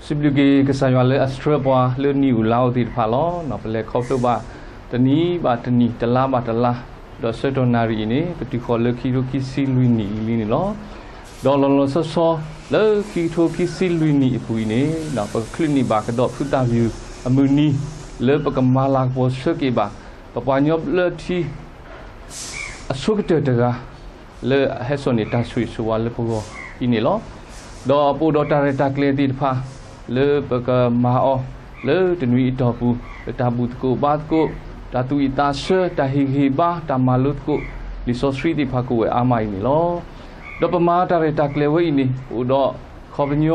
စံးဘျုးက့ၤကစၢ်ယွၤလၢအဆှၢပှၤလၢနံၣ်အိၣ်လါအိၣ်သ့ၣ်တဖၣ်လီၤ. ပလဲၤခီဖျိဘၣ်တနံၤဘၣ်တနံၤ တလါဘၣ်တလါ, ဒီးဆၢကတီၢ်နၣ်ရံၣ်အံၤန့ၣ် ပတုၤဃီၤလၢခံကထိခံဆံလွံၢ်နံၣ်အံၤလံန့ၣ်လီၤ. ဒီးလီၤလီၤဆီဆီ လၢခံကထိခံဆံလွံၢ်နံၣ်အပူၤအံၤန့ၣ် ပကချုးန့ၢ်ဘၣ်ကဒီးဖုသၣ်ဖၠူၣ်အမုၢ်နံၤ လၢပကမၤလၤကပီၤဆၢက့ၤဘၣ် ပပှၤကညီဘျၢထံ အဆိကတၢၢ်တဂၤ လၢအဟဲစိာ်န့ၢ်တၢ်ဆိၣ်ဂ့ၤဆိၣ်ဝါလၢပဂီၢ်အံၤန့ၣ်လီၤ. ဒီးပအိၣ်ဒီးတၢ်ရဲၣ်တၢ်ကျဲၤသ့ၣ်တဖၣ် လၢပကမၤအီၤ လၢတနွံအတီၢ်ပူၤ လၢတၢ်ဘူၣ်သကိးဘါသကိး, တၢ်သူၣ်ဝံၣ်သးဆၢ, တၢ်ဟ့ၣ်ဂံၢ်ဟ့ၣ်ဘါ, တၢ်မၤလိသကိး, လံာ်စီဆှံသ့ၣ်တဖၣ်ကအိၣ်ဝဲအါမးအံၤန့ၣ်လီၤ. ဒီးပမၤတၢ်ရဲၣ်တၢ်ကျဲၤဝဲအံၤန့ၣ် ပအိၣ်ဒီးခီပညီ,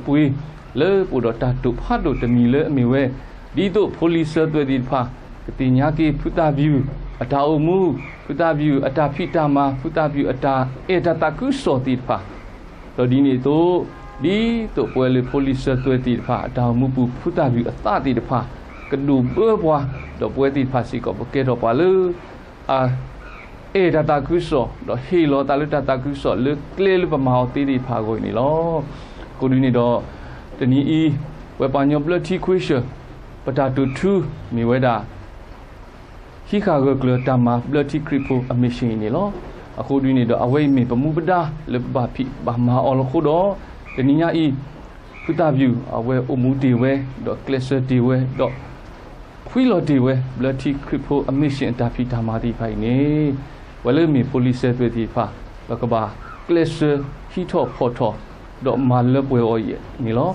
ပအိၣ်ဒီးအလုၢ်အပှ့ၤ လၢပအိၣ်ဒီးတၢ်တိာ်ဖးဒိၣ်တမံၤလၢအမ့ၢ်ဝဲ ဒ်သိးဖိလံၤစၢၤသွဲၣ်သ့ၣ်တဖၣ် ကသ့ၣ်ညါက့ၤဖုသၣ်ဖၠူၣ်အတၢ်အိၣ်မူ, ဖုသၣ်ဖၠူၣ်အတၢ်ဖံးတၢ်မၤ, ဖုသၣ်ဖၠူၣ်အတၢ်အဲၣ်တၢ်သးခုကစီၣ်သ့ၣ်တဖၣ်, ဒီးဒ်န့ၣ်အသိး ဒ်သိးပဝဲလၢဖိလံၤစၢၤသွဲၣ်သ့ၣ်တဖၣ် အတၢ်အိၣ်မူပူၤ ဖုသၣ်ဖၠူၣ်အသးသ့ၣ်တဖၣ် ကဒိၣ်ဘၢပှၤ, ဒီးပဝဲသ့ၣ်တဖၣ်စ့ၢ်ကီး ပကဲထီၣ်ပှၤလၢ အအဲၣ်တၢ်သးခုကစီၣ် ဒီးဟ့ၣ်လီၤသးလၢတၢ်သးခုကစီၣ်လၢကျဲလၢပမၤအီၤသ့သ့ၣ်တဖၣ်အဂီၢ်အံၤန့ၣ်လီၤ. အဃိဒ်န့ၣ်ဒီး တနံၤအံၤ ပဝဲပှၤကညီဘျၢထံခဝ့ၡၢၣ် ပတၢ်တိာ်ထူမ့ၢ်ဝဲဒၣ် ဟံးဃာ်ဂၢၢ်ကျၢၤတၢ်မၤဘျၢထံခရံာ်ဖိအမ့ၢ်ၡ့ၣ်အံၤန့ၣ်လီၤ. အဃိဒ်န့ၣ်ဒီး အဝဲအံၤမ့ၢ်ပမူပဒါလၢပဘၣ်ဖံးဘၣ်မၤအီၤလီၤအဃိဒီး တနံၤညါအံၤ ဖုသၣ်ဖၠူၣ်အဝဲအိၣ်မူတ့ၢ်ဝဲ, ဒီးကျဲးစၢးတ့ၢ်ဝဲ, ဒီး ဖှံလီၤတ့ၢ်ဝဲ ဘျၢထံခရံာ်ဖိအမ့ၢ်ၡ့ၣ်အတၢ်ဖံးတၢ်မၤသ့ၣ်တဖၣ်အံၤန့ၣ် ပှၤလၢမ့ၢ်ဖိလံၤစၢၤသွဲၣ်သ့ၣ်တဖၣ် ပကဘၣ်ကျဲးစၢးဟံးထီၣ်ဖီၣ်ထီၣ် ဒီးမၤလၢပှဲၤအီၤအံၤန့ၣ်လီၤ.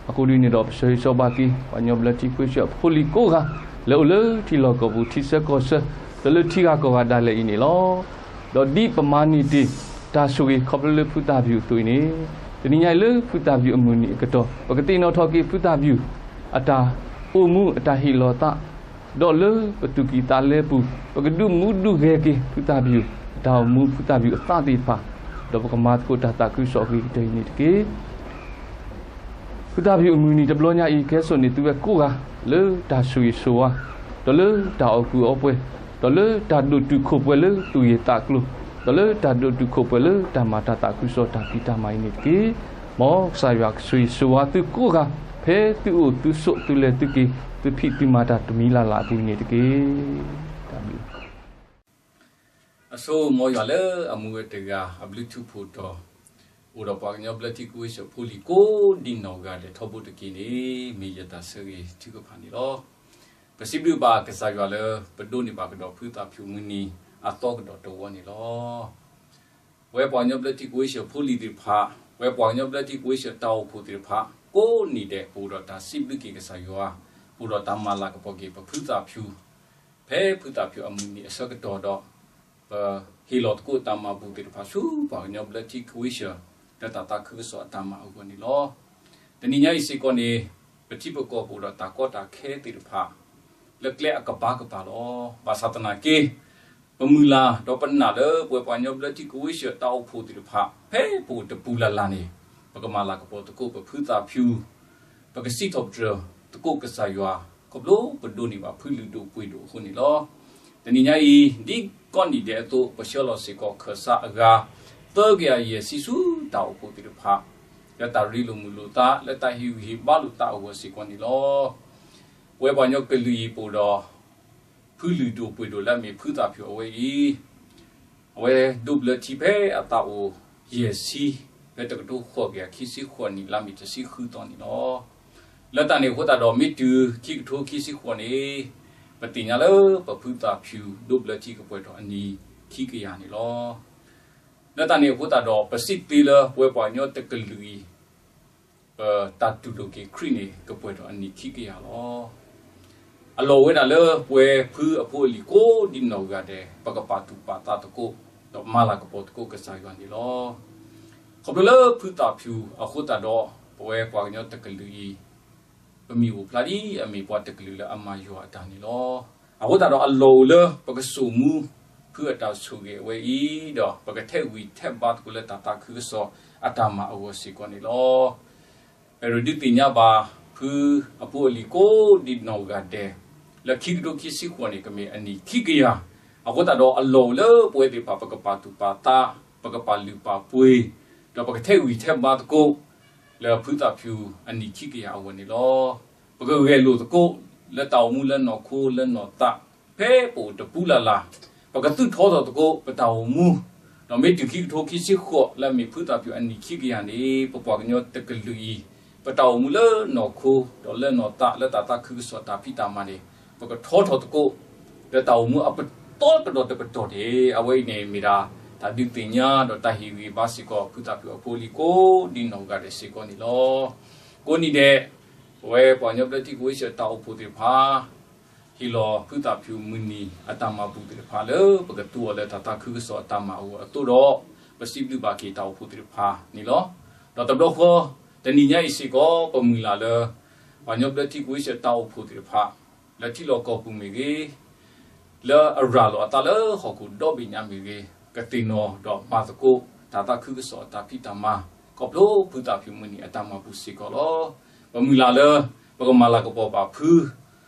အဃိဒ်န့ၣ်ဒီး ပဆၢဂ့ၤဆၢဝါဘၣ်က့ၤ ပှၤကညီဘျၢထံခဝ့ၡၢၣ်အဖိလံၤကိးဂၤ လၢအိၣ်လၢထံလီၢ်ကီၢ်ပူၤ ထံဆၢကီၢ်ဆၢ ဒီးလၢထံဂၤကီၢ်ဂၤဒၣ်လဲာ်အံၤန့ၣ်လီၤ. ဒီးဒ်ပမၤန့ၢ်တ့ၢ် တၢ်ဆိၣ်ဂ့ၤခီဖျိလၢဖုသၣ်ဖၠူၣ်အသိးအံၤန့ၣ် တနံၤညါအံၤလၢဖုသၣ်ဖၠူၣ်အမုၢ်နံၤအကတီၢ် ပကသ့ၣ်နီၣ်ထီၣ်က့ၤဖုသၣ်ဖၠူၣ် အတၢ်အိၣ်မူအတၢ်ဟ့ၣ်လီၤသး ဒီးလၢပသူၣ်ကံၢ်သးလဲပူၤ ပကဒုးမူဒုးဂဲၤက့ၤဖုသၣ်ဖၠူၣ် အတၢ်အိၣ်မူဖုသၣ်ဖၠူၣ်အသးသ့ၣ်တဖၣ် ဒီးပကမၤသကိးတၢ်သးခုကစီၣ်အဂ့ၤကတၢၢ်အံၤန့ၣ်တက့ၢ်. ဖုသၣ်ဖၠူၣ်အမုၢ်နံၤတဘျီညါအံၤ ကဟဲစိာ်န့ၢ်သုဝဲကိးဂၤ လၢတၢ်ဆိၣ်ဂ့ၤဆိၣ်ဝါ ဒီးလၢတၢ်အီၣ်ကူၣ်အီပှဲၤ ဒီးလၢတၢ်ဒိၣ်တုာ်ခိၣ်ပှဲၤလၢသူၣ်ဂ့ၢ်သးကျိၤ ဒီးလၢတၢ်ဒိၣ်တုာ်ခိၣ်ပှဲၤလၢတၢ်မၤတၢ်သးခုကစီၣ်တၢ်ဖံးတၢ်မၤအံၤန့ၣ်တက့ၢ်. မ်ကစၢ်ယွၤဆိၣ်ဂ့ၤဆိၣ်ဝါသုကိးဂၤ ဖဲသုအိၣ်သုဆိးသုလဲၤသုက့ၤ သုဖံးသုမၤတၢ်တမံၤလၢ်လၢ်အပူၤန့ၣ်တက့ၢ်. တၢ်ဘျုး အဆိကတၢၢ်မ်ယွၤလၢအမူဝဲတဂၤ အဘျုးထူးဖှိၣ်တီၤ အိၣ်ဒီးပှၤကညီဘျၢထံခဝ့ၡၢၣ်ဖိလံၤကိးဒံနီၢ်ဂၤဒဲးထီဘိတက့ၢ်န့ၣ် မ့ၢ်ယတၢ်ဆၢဂ့ၤထုကဖၣ်န့ၣ်လီၤ. ပစံးဘျုးဘၣ်ကစၢ်ယွၤလၢ ပဒိးန့ၢ်ဘၣ်ကဒီးဖုသၣ်ဖၠူၣ်မုၢ်နံၤအသီကဒီးတဝီန့ၣ်လီၤ. ပဝဲပှၤကညီဘျၢထံခဝ့ၡၢၣ်ဖိလံၤသ့ၣ်တဖၣ်, ပဝဲပှၤကညီဘျၢထံခဝ့ၡၢၣ်တၢ်အိၣ်ဖှိၣ်သ့ၣ်တဖၣ် ကိးနံၤဒဲး ပအိၣ်ဒီးတၢ်စံးဘျုးက့ၤကစၢ်ယွၤ, ပအိၣ်ဒီးတၢ်မၤလၤကပီၤက့ၤပဖုသၣ်ဖၠူၣ် ဖဲဖုသၣ်ဖၠူၣ်အမုၢ်နံၤအဆၢကတီၢ်ဒီး ပဟ့ၣ်လီၤသကိးတၢ်မၤဘူၣ်သ့ၣ်တဖၣ်ဆူပှၤကညီဘျၢထံခဝ့ၡၢၣ် လၢတၢ်သးခုကစီၣ်အတၢ်မၤအဂီၢ်န့ၣ်လီၤ. တနံၤညါအံၤစ့ၢ်ကီးန့ၣ် ပထံပကီၢ်ပအိၣ်ဒီးတၢ်ကီတၢ်ခဲသ့ၣ်တဖၣ် လၢကျဲအကဘၣ်ကဘၣ်လီၤ. ဘၣ်ဆၣ်သနာ်က့ ပမုၢ်လၢ်ဒီးပနာ်လၢပဝဲပှၤကညီဘျၢထံခဝ့ၡၢၣ်တၢ်အိၣ်ဖှိၣ်သ့ၣ်တဖၣ် ဖဲပအိၣ်တပူၤလၢ်လၢ်န့ၣ် ပကမၤလၤကပီၤသကိးပဖုသၣ်ဖၠူၣ် ပကစံးထီၣ်ပတြၢၤသကိးကစၢ်ယွၤ ခီဖျိပဒိးန့ၢ်ဘၣ်ဖုလုၢ်ဒိၣ်ပှ့ၤဒိၣ်အဃိန့ၣ်လီၤ. တနံၤညါအံၤ ဒ်ကိးနံၤဒဲးအသိး ပဆှၢလီၤစ့ၢ်ကီးခၢၣ်စးအဂၤ သၢကယၤယဲၢ်ဆံဆူတၢ်အိၣ်ဖှိၣ်သ့ၣ်တဖၣ် လၢတၢ်ရ့လိာ်မုာ်လိာ်သး လၢတၢ်ဟ့ၣ်ဂံၢ်ဟ့ၣ်ဘါလိာ်သးအဂီၢ်စ့ၢ်ကီးန့ၣ်လီၤ. ပဝဲပှၤကညီကလုာ်အံၤပအိၣ်ဒီး ဖုလုၢ်ဒိၣ်ပှ့ၤဒိၣ်လၢအမ့ၢ်ဖုသၣ်ဖၠူၣ်အဝဲအံၤ အဝဲဒိးဘျၢထံဖဲအသးအိၣ်ယဲၢ်ဆံ ဖဲတကထိဃိးကယၤခံဆံဃိးနံၣ်လါမ့ၤတဆံဃုသီန့ၣ်လီၤ. လၢတၢ်န့ၣ်အဃိသတးဒီး မ့ၢ်တုၤခံကထိခံဆံဃိးန့ၣ် ပသ့ၣ်ညါလၢပဖုသၣ်ဖၠူၣ်ဒိးဘျၢထံကပှဲၤထီၣ်အနံၣ်ခံကယၤန့ၣ်လီၤ. လၢတၢ်န့ၣ်အဃိသတးဒီး ပစံးသ့လၢပဝဲပှၤကညီတကလုာ်အံၤ ပတၢ်တူၢ်လိာ်က့ၤခရံာ်န့ၣ် ကပှဲၤထီၣ်အနံၣ်ခံကယၤလီၤ. အလီၢ်ဝဲဒၣ်လၢပဝဲဖုအဖိအလံၤကိးဒံနီၢ်ဂၤဒဲး ပကပာ်သူၣ်ပာ်သးသကိး ဒီးမၤလၤကပီၤသကိးကစၢ်ယွၤန့ၣ်လီၤ. ခီဖျိလၢဖုသၣ်ဖၠူၣ်အဃိသတးဒီး ပဝဲပှၤကညီတကလုာ်အံၤ ပမ့ၢ်အိၣ်ဖျါဒ်အမ့ၢ်ပှၤတကလုာ်လၢအမၤယွၤအတၢ်န့ၣ်လီၤ. အဃိသတးဒီးအလီၢ်အိၣ်လၢပကစိာ်မူဖုအတၢ်ဆိၣ်ဂ့ၤအဝဲအံၤ ဒီးပကထဲးဂံၢ်ထဲးဘါသကိးလၢတၢ်သးခုကစီၣ်အတၢ်မၤအဂီၢ်စ့ၢ်ကီးန့ၣ်လီၤ. ပအဲၣ်ဒိးဒုးသ့ၣ်ညါဘၣ် ဖုအဖိအလံၤကိးဒံနီၢ်ဂၤဒဲး လၢခံကထိခံဆံဃိးန့ၣ် ကမ့ၢ်အနံၣ်ခံကယၤ, အဃိသတးဒီးအလီၢ်အိၣ်လၢပဝဲသ့ၣ်တဖၣ် ပကပာ်သူၣ်ပာ်သး, ပကပာ်လုၢ်ပာ်ပှ့ၤ, ဒီးပကထဲးဂံၢ်ထဲးဘါသကိး လၢဖုသၣ်ဖၠူၣ်အနံၣ်ခံကယၤအဂီၢ်န့ၣ်လီၤ. ပကဂဲၤလိာ်သကိး လၢတၢ်အိၣ်မူလၢနီၢ်ခိလၢနီၢ်သး ဖဲပအိၣ်တပူၤလၢ်လၢ်, ပကသူၣ်ထီထီၣ်သကိး ပတၢ်အိၣ်မူ, ဒီးမ့ၢ်တုၤခံကထိခံဆံဃိး လၢအမ့ၢ်ဖုသၣ်ဖၠူၣ်အနံၣ်ခံကယၤန့ၣ် ပပှၤကညီတကလုာ်အံၤ ပတၢ်အိၣ်မူလၢနီၢ်ခိ ဒီးလၢနီၢ်သး လၢတၢ်သးခုကစီၣ်တၢ်ဖံးတၢ်မၤန့ၣ် ပကထီထီၣ်သကိး လၢတၢ်အိၣ်မူအပတီၢ်ကဒီးတပတီၢ်န့ၣ် အဝဲအံၤန့ၣ်မ့ၢ်ဒၣ် တၢ်ဒုးသ့ၣ်ညါဒီးတၢ်ဟ့ၣ်ဂံၢ်ဘါစ့ၢ်ကီး ဖုသၣ်ဖၠူၣ်အဖိအလံၤကိးဒံနီၢ်ဂၤဒဲးစ့ၢ်ကီးန့ၣ်လီၤ. ကိးနံၤဒဲး ပဝဲပှၤကညီဘျၢထံခဝ့ၡၢၣ်တၢ်အိၣ်ဖှိၣ်သ့ၣ်တဖၣ် ဟ့ၣ်လီၤဖုသၣ်ဖၠူၣ်မုၢ်နံၤအတၢ်မၤဘူၣ်သ့ၣ်တဖၣ်လၢ ပကသူအီၤလၢတၢ်သးခုကစီၣ်အတၢ်မၤအဂီၢ်အသိးဒီး ပစံးဘျုးဘၣ်က့ၤတၢ်အိၣ်ဖှိၣ်သ့ၣ်တဖၣ်န့ၣ်လီၤ. ဒီးတဘျီဃီ တနံၤညါအံၤစ့ၢ်ကီး ပမုၢ်လၢ်လၢ ပှၤကညီဘျၢထံခဝ့ၡၢၣ်တၢ်အိၣ်ဖှိၣ်သ့ၣ်တဖၣ် လၢထံလီၢ်ကီၢ်ပူၤမ့ၢ်ဂ့ၤ လၢအရၤလီၤအသးလၢဟီၣ်ခိၣ်ဒီဘ့ၣ်ညါမ့ၢ်ဂ့ၤ ကသ့ၣ်နီၣ်ဒီးမၤသကိး တၢ်သးခုကစီၣ်အတၢ်ဖံးတၢ်မၤ ခီဖျိဖုသၣ်ဖၠူၣ်မုၢ်နံၤအတၢ်မၤဘူၣ်စ့ၢ်ကီးလီၤ. ပမုၢ်လၢ်လၢ ပကမၤလၤကပီၤဘၣ်ဖု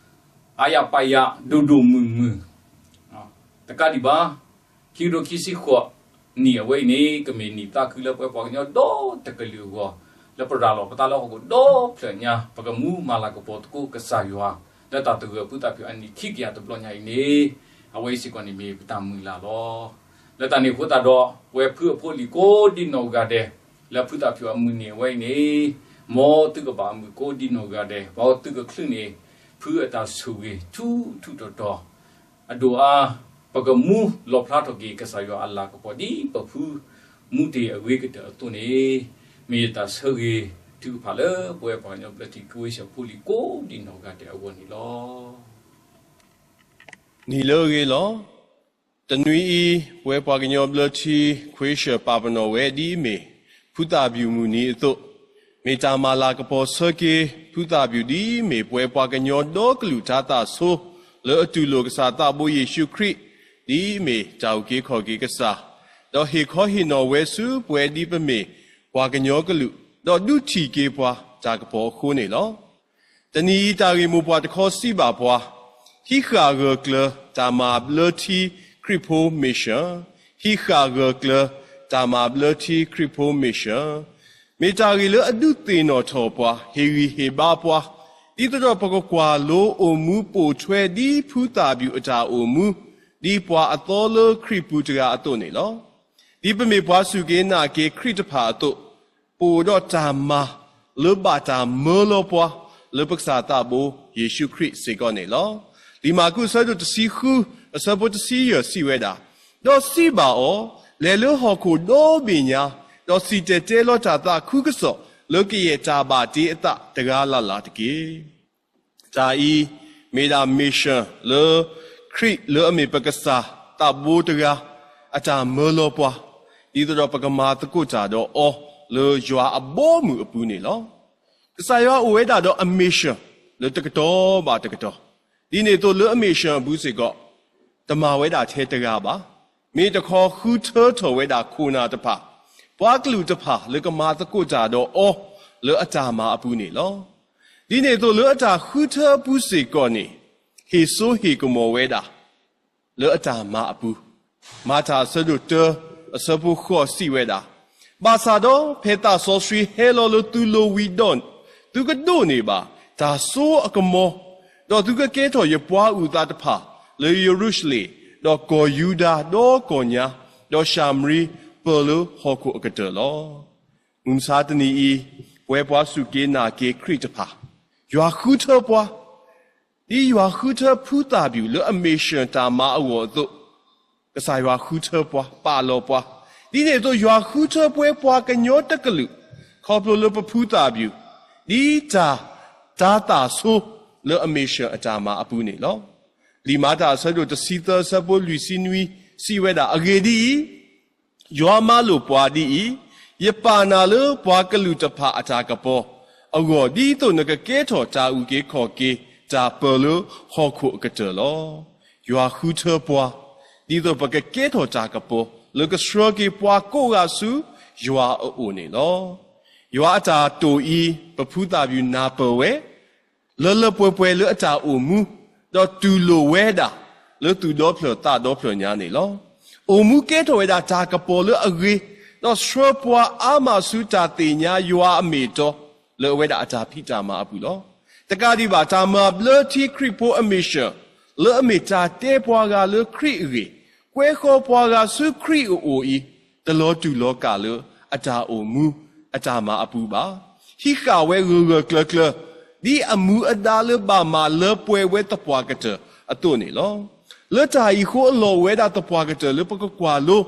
အါယၤပာ်ယၤ ဒိၣ်ဒိၣ်မုၢ်မုၢ် တကးဒံးဘၣ် ခံကထိခံဆံဃိးနံၣ်အဝဲအံၤန့ၣ် ကမ့ၢ်နံၣ်သးခုလၢပဝဲပှၤကညီဒီတကလုာ်အဂီၢ် လၢပရၤလီၤပသးလၢဟီၣ်ခိၣ်ဒီဖျၢၣ်ညါ ပကမူမၤလၤကပီၤသကိးကစၢ်ယွၤ လၢတၢ်သဂၢၢ်ဖုသၣ်ဖၠူၣ်အနံၣ်ခံကယၤတဘျီညါအံၤန့ၣ် အဝဲအံၤစ့ၢ်ကီးန့ၣ်မ့ၢ်ပတၢ်မုၢ်လၢ်လီၤ. လၢတၢ်န့ၣ်အဃိသတးဒီး ပဝဲဖုအဖိအလံၤကိးဒံနီၢ်ဂၤဒဲး လၢဖုသၣ်ဖၠူၣ်အမုၢ်နံၤအဝဲအံၤန့ၣ် မ်သုကဘၣ်မုာ်ကိးဒံနီၢ်ဂၤဒဲး ပှၤသုကချုးန့ၢ် ဖုအတၢ်ဆိၣ်ဂ့ၤထူထူတီတီ အဒိၣ်အါ ပကမူလီၣ်ဖျါထီၣ်က့ၤကစၢ်ယွၤအလၤကပီၤဒ်ပဖုမူတ့ၢ်အဂ့ၤကတၢၢ်အသိးန့ၣ် မ့ၢ်ယတၢ်ဆၢဂ့ၤထုကဖၣ်လၢပဝဲပှၤကညီဘျၢထံခဝ့ၡၢၣ်ဖိလံၤကိးဒံနီၢ်ဂၤဒဲးအဂီၢ်န့ၣ်လီၤ. နံၤလၢအဂ့ၤလီၤ. တနွံအံၤ ပဝဲပှၤကညီဘျၢထံခဝ့ၡၢၣ်ပာ်ပနီၣ်ဝဲဒ်အမ့ၢ် ဖုသၣ်ဖၠူၣ်မုၢ်နံၤအသိး, မ့ၢ်တၢ်မၤလၤကပီၤဆၢက့ၤ ဖုသၣ်ဖၠူၣ်ဒ်အမ့ၢ်ပဝဲပှၤကညီဒီကလုာ်တၢ်သးဆိ လၢအတူၢ်လိာ်ကစၢ်သးဘိယ့ၣ်ၡူးခရံာ် ဒ်အမ့ၢ်တၢ်အုၣ်က့ၤခီၣ်က့ၤကစၢ်, ဒီးဟ့ၣ်ခီဟ့ၣ်နီၤဝဲဆူပဝဲဒ်ပမ့ၢ်ပှၤကညီကလုာ် ဒီးဒုးထံၣ်က့ၤပှၤတၢ်ကပီၤအဃိန့ၣ်လီၤ. တနံၤအံၤတၢ်ဂ့ၢ်မိၢ်ပှၢ်တခီစံးဘၣ်ပှၤ, ဟံးဃာ်ဂၢၢ်ကျၢၤတၢ်မၤဘျၢထံခရံာ်ဖိမ့ၢ်ၡၢၣ်, ဟံးဃာ်ဂၢၢ်ကျၢၤတၢ်မၤဘျၢထံခရံာ်ဖိမ့ၢ်ၡၢၣ်, မ့ၢ်တၢ်ဂ့ၢ်လၢအဒုးသ့ၣ်နီၣ်ထီၣ်ပှၤ ဟ့ၣ်ဂံၢ်ဟ့ၣ်ဘါပှၤ, ဒ်သိးဒီးပကကွၢ်လိအိၣ်မူပိာ်ထွဲဒ်ဖုသၣ်ဖၠူၣ်အတၢ်အိၣ်မူ, ဒ်ပှၤအသီလၢခရံာ်ပူၤတဂၤအသိးန့ၣ်လီၤ. ဒ်ပမ့ၢ်ပှၤစူၢ်က့ၤနာ်က့ၤခရံာ်တဖၣ်အသိး, ပအိၣ်ဒီးတၢ်မၤလၢဘၣ်တၢ်မၢလီၤပှၤ လၢပကစၢ်သးဘိယ့ၣ်ၡူးခရံာ်စ့ၢ်ကီးန့ၣ်လီၤ. လံာ်မၢ်ကူးအဆၢဒိၣ်တဆံဃု အဆၢဖိတဆံယဲၢ်စံးဝဲဒၣ်, ဒီးစံးဘၣ်အီၤ, လဲၤလၢဟီၣ်ခိၣ်ဒီဘ့ၣ်ညါ, ဒီးစံၣ်တဲၤတဲလီၤတၢ်သးခုကစီၣ် လၢကယဲၢ်တၢ်ဘၣ်တ့အသးတဂၤလၢ်လၢ်တက့ၢ်. တၢ်အံၤ မ့ၢ်ဒၣ် mission လၢ ခရံာ်လၢအမ့ၢ်ပကစၢ်သးဘိတဂၤ အတၢ်မၢလီၤပှၤ, ဒ်သိးဒီးပကမၤသကိးတၢ်ဒီးအီၤလၢယွၤအဘီအမုၢ်အပူၤန့ၣ်လီၤ. ကစၢ်ယွၤအိၣ်ဝဲဒၣ်ဒီးအ mission လၢတကတီၢ်ဘၣ်တကတီၢ်, ဒ်န့ၣ်အသိးလၢအ mission အပူၤစ့ၢ်ကီး တမၤဝဲဒၣ်ထဲတဂၤဘၣ်. မ့ၢ်တခီဃုထၢထီၣ်ဝဲဒၣ်ခိၣ်နၢ်တဖၣ်, ပှၤကလုာ်တဖၣ်လၢကမၤသကိးတၢ်ဒီးအီၤလၢအတၢ်မၤအပူၤန့ၣ်လီၤ. ဒ်န့ၣ်အသိးလၢအတၢ်ဃုထၢအပူၤစ့ၢ်ကီးန့ၣ်, ဟ့ၣ်စိဟ့ၣ်ကမီၤဝဲဒၣ် လၢအတၢ်မၤအပူၤ, မၤတၢ်အဆၢဒိၣ်တၢ အဆၢဖိဃိးစံးဝဲဒၣ်, ဘၣ်ဆၣ်ဒီးဖဲသးစီဆှံဟဲလီၤလၢသုလိၤဝံၤဒီး, သုကဒိးန့ၢ်ဘၣ်တၢ်စိအကမီၤ, ဒီးသုကကဲထီၣ်ယပှၤအုၣ်သးတဖၣ် လၢယရူၤၡလ့ၣ်, ဒီးကီၢ်ယူဒၤဒီကီၢ်ညါ, ဒီးၡၤမရံ, ပၢၢ်လၢဟီၣ်ခိၣ်အကတၢၢ်လီၤ. မုၢ်မဆါတနံၤအံၤ, ပဝဲပှၤစူၢ်က့ၤနာ်က့ၤခရံာ်တဖၣ်, ယွၤဃုထၢပှၤ, ဒ်ယွၤဃုထၢဖုသၣ်ဖၠူၣ်လၢအ mission တၢ်မၤအဂီၢ်အသိး, ကစၢ်ယွၤဃုထၢပှၤ ပာ်လီၤပှၤ, ဒ်န့ၣ်အသိးယွၤဃုထၢပဝဲပှၤကညီတကလုာ်, ခီဖျိလၢပဖုသၣ်ဖၠူၣ်, ဒ်တၢ်, တၢ်သးဆိလၢအ mission အတၢ်မၤအပူၤန့ၣ်လီၤ. လံာ်မၤတၢ်အဆၢဒိၣ်တဆံသၢအဆၢဖိလွံၢ်ဆံနွံစံးဝဲဒၣ်, အဂ့ၢ်ဒ်အံၤ, ယွၤမၤလိာ်ပှၤဒ်အံၤ, ယပာ်နၤလၢပှၤကလုာ်တဖၣ်အတၢ်ကပီၤအဂီၢ်, ဒ်သိးနကကဲထီၣ်တၢ်အုၣ်က့ၤခီၣ်က့ၤတၢ်ပၢၢ်လၢဟီၣ်ခိၣ်အကတၢၢ်လီၤ. ယွၤဃုထၢပှၤ, ဒ်သိးပကကဲထီၣ်တၢ်ကပီၤလၢကဆှၢက့ၤပှၤကိးဂၤဆူယွၤအအိၣ်န့ၣ်လီၤ. ယွၤအတၢ်တိာ်အံၤ ပဖုသၣ်ဖၠူၣ်နၢ်ပၢၢ်ဝဲ လၢလၢပှဲၤပှဲၤလၢအတၢ်အိၣ်မူ, ဒီးတူၢ်လိာ်ဝဲဒၣ်လၢသူၣ်ဒီဖျၢၣ်သးဒီဖျၢၣ်ညါန့ၣ်လီၤ. အိၣ်မူကဲထီၣ်ဝဲဒၣ်တၢ်ကပီၤလၢအဂ့ၤ, ဒီးဆှၢပှၤအါမးဆူတၢ်သ့ၣ်ညါယွၤအမ့ၢ်အတီ, လၢအဝဲဒၣ်အတၢ်ဖံးတၢ်မၤအပူၤလီၤ. တကးဒံးဘၣ် တၢ်မၤဘျၢထံခရံာ်ဖိအမ့ၢ်စၢၤ လၢအမ့ၢ်တၢ်တဲပှၤဂၤလၢခရံာ်အဂ့ၢ်, ကွဲဃီၤပှၤဂၤဆူခရံာ်အအိၣ်အံၤ, တလီၤတူာ်လီၤကာ်လၢအတၢ်အိၣ်မူအတၢ်မၤအပူၤဘၣ်. ဟံးဃာ်ဝဲဂၢၢ်ဂၢၢ်ကျၢၤကျၢၤ ဒ်အမူအဒါလၢဘၣ်မၤလၢပှဲၤဝဲသပှၢ်ကတၢၢ်အသိးန့ၣ်လီၤ. လၢတၢ်အံၤအဃိ အလီၢ်အိၣ်ဝဲဒၣ်သပှၢ်ကတၢၢ်လၢပကကွၢ်လိ